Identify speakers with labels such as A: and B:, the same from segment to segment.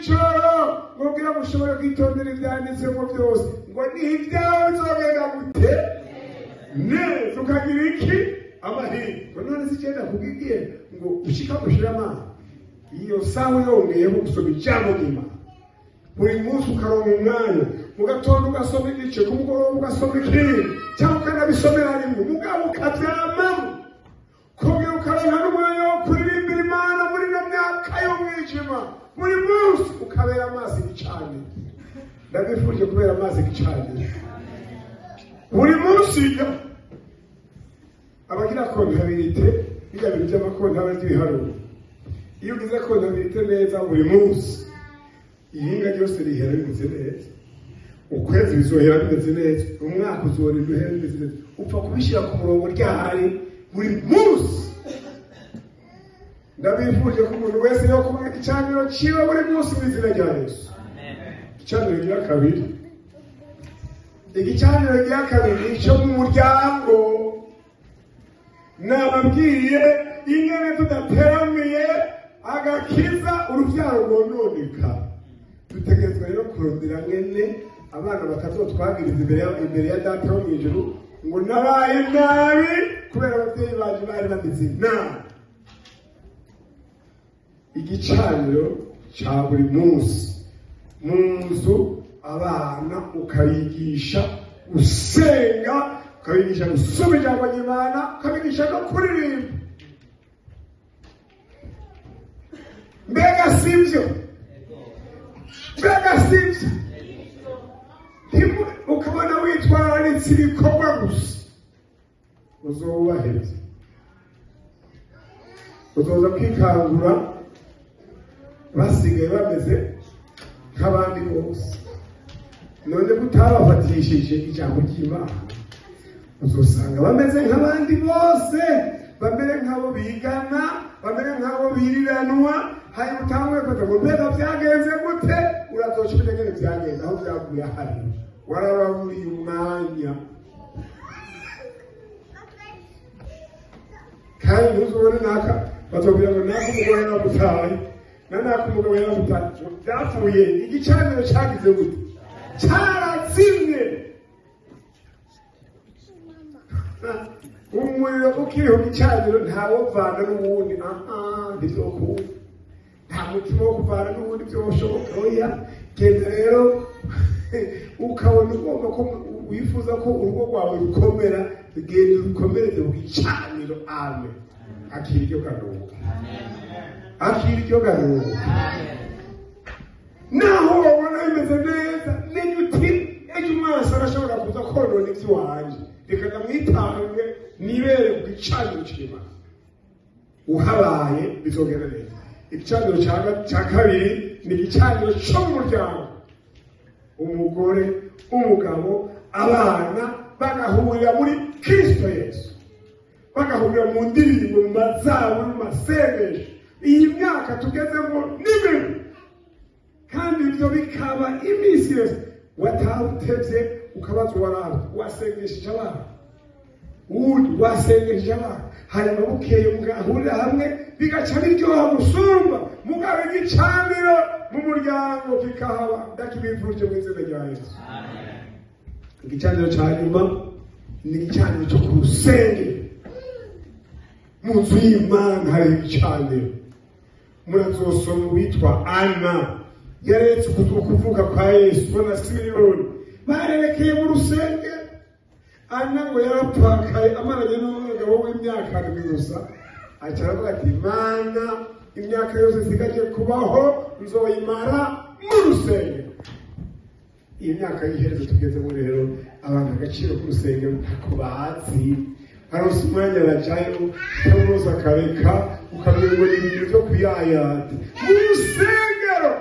A: nijoro, ngo kugira mushobore kwitondera ibyanditsemo byose, ngo niho ibyawe bizogenda gute neza, ukagira iki? Amahirwe. None si icyenda kubwigiye ngo ushika mushira amazi, iyo saha yongeyeho gusoma ijambo ry'Imana buri munsi, ukaronka umwanya mu gatondo ugasoma igice, ku mugoroba ugasoma ikindi, cyangwa ukanabisomera rimwe, mugabo ukabyamamo, kongera ukaronka n'umwanya wo kuririmbira Imana muri ino myaka y'umwijima, buri munsi ukabera amazi igicaniro. Ndabifurije kubera amazi igicaniro buri munsi. Abagira comptabilité, bijya bintu by'amakontabire by'ibiharuro, iyo ugize comptabilité neza buri munsi, ihinga ryose rihera bimeze neza, ukwezi bizohera bimeze neza, umwaka uzorinda uhera bimeze neza. Upfa kubishyira ku murongo ryahari buri munsi. Ndabifuje ko umuntu wese yo kuba igicaniro ciwe buri munsi mu izina rya Yesu. Igicaniro rya kabiri, igicaniro rya kabiri cyo mu muryango. Nababwiye ingene tudateramiye agakiza urubyaro rwononeka. Dutegerezwa rero kurondera ngene abana batazotwagiriza imbere ya Data wo mw'ijuru ngo nabaye nabi kubera ababyeyi banje bari bameze nabi. Igicaniro cya buri munsi mu nzu, abana ukabigisha gusenga, ukabigisha gusoma ijambo ry'Imana, ukabigisha no kuririmba. Mbega sibyo? Mbega sibyo? Ukabona witwararitse ibikorwa gusa, uzubahiriza, uzoza kwikangura basigaye bameze nk'abandi bose. None kutabafatishije ijambo ry'Imana, uzosanga bameze nk'abandi bose, bamere nk'abo bigana, bamere nk'abo biriranwa. Hanyuma utangure kwita ngo mbega byagenze gute? Urazoca umenya ngene byagenze, aho byavuye ahari warababuriye umwanya. Kandi ntuzubone naka bazobwira ngo naka umugore yaragutaye, na naka umugabo yaragutaye. Byapfuye, igicaniro cyagize gute? Cyarazimye. Umuriro ukiriho igicaniro ntawovana n'uwundi. Aha ntibyokunda, nta mutima wo kuvana n'uwundi byoshoboka. Oya, genda rero ukabona ugomba ko wifuza ko urugo rwawe rukomera, genda urukomereze ku gicaniro. Amen. Akira iryo karuhuko, akira iryo karuhuko. Naho wabona bimeze neza, menya uti ejo umwansi arashobora kuza konona iby'iwanjye, reka ndamwitange nibere ku gicaniro cy'Imana. Uhabaye bizogenda neza. Igicaniro cya kabiri ni igicaniro cyo mu muryango. Umugore, umugabo, abana bagahurira muri Kristo Yesu, bagahurira mu ndirimbo, mu mazaburi, mu masengesho. Iyi myaka tugezemo ni mibi, kandi ibyo bikaba iminsi yose. Wataha utevye ukabaza uwaraba wasengesheje abana, uwundi wasengesheje abana, hanyuma bukeye mugahurira hamwe bigaca biryoha gusumba. Mugabo igicaniro mu muryango kikahaba. Ndakibifurije mu izina rya Yesu. Igicaniro cya nyuma ni igicaniro cyo ku rusengero. Mu nzu y'Imana hari igicaniro. Murazosoma uwitwa Ana yaretse ukuvuka kwa Yesu na Simiyoni, barerekeye mu rusengero. Ana ngo yarapfakaye amaranye n'umugabo w'imyaka 7 gusa, aca aravuga ati Mana, imyaka yose isigaje kubaho nzoyimara mu rusengero. Iyi myaka y'iherezo tugezemo rero, abantu agaciro k'urusengero ntako bazi. Haronse umwanya arajayo, cyangwa akareka, ukamenya ngo ni ibintu byo kuyayata mu rusengero.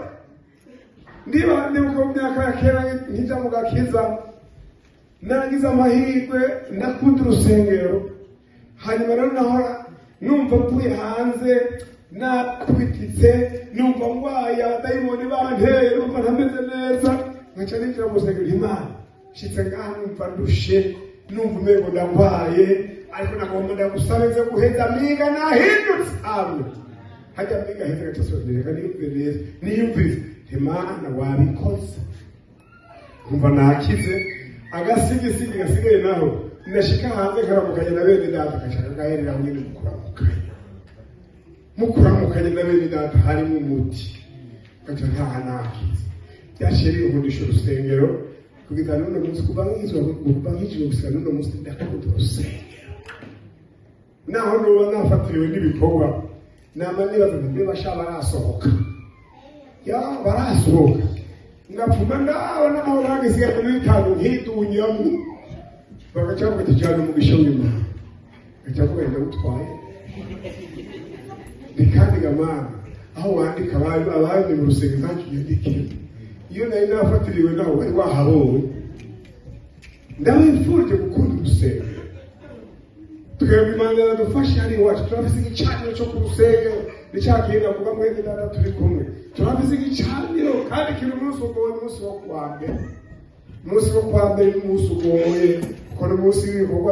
A: Ndiba ndibuka mu myaka ya kera nkijya mu gakiza, nagize amahirwe ndakunda urusengero. Hanyuma rero nahora numva mvuye hanze nakubititse, numva ngwaye, abadayimoni banteye, numva ntameze neza, nkaca ninjira mu rusengero. Imana nshitse ngaha numva ndushe, numva umengo ndagwaye, ariko nagomba ndagusabe nze guheza amiga nahindutse. Amen. Hajya mbiga heza gatasubira reka niyumve neza, niyumvise Imana wabikoze, nkumva nakize. Agasigisigi gasigaye naho nashika hanze karamukanya na bene data, gashaka gaherera aho nyene mukuramukanya, mukuramukanya na bene data harimo umuti, gaca ntaha nakize. Byaciye binkundisha urusengero kugeza n'uno munsi. Kuva nkizwa gusa n'uno munsi ndakunda urusengero, naho nuba nafatiriwe n'ibikorwa nama nibaza nti mbe basha barasohoka, ya barasohoka, ngapfuma ndabona aho bagisigaye muri bitanu nkidunyamo, bagaca bavuga ati jana umugisha w'Imana, gaca bavuga ndawutwaye. Ni kandi gamana aho wandika abandi mu rusengero ntacyo unyandikira, iyo nari nafatiriwe naho wari wahabonye. Ndabifurije gukunda urusengero. Twebwe Imana iradufasha hari iwacu, turafise igicaniro cyo ku rusengero, ni cya kintu navuga mwene data turi kumwe, turafise igicaniro kandi kiri umunsi ugoye, umunsi wo kuwa mbere, umunsi wo kuwa mbere ni umunsi ugoye kuko ni umunsi w'ibikorwa.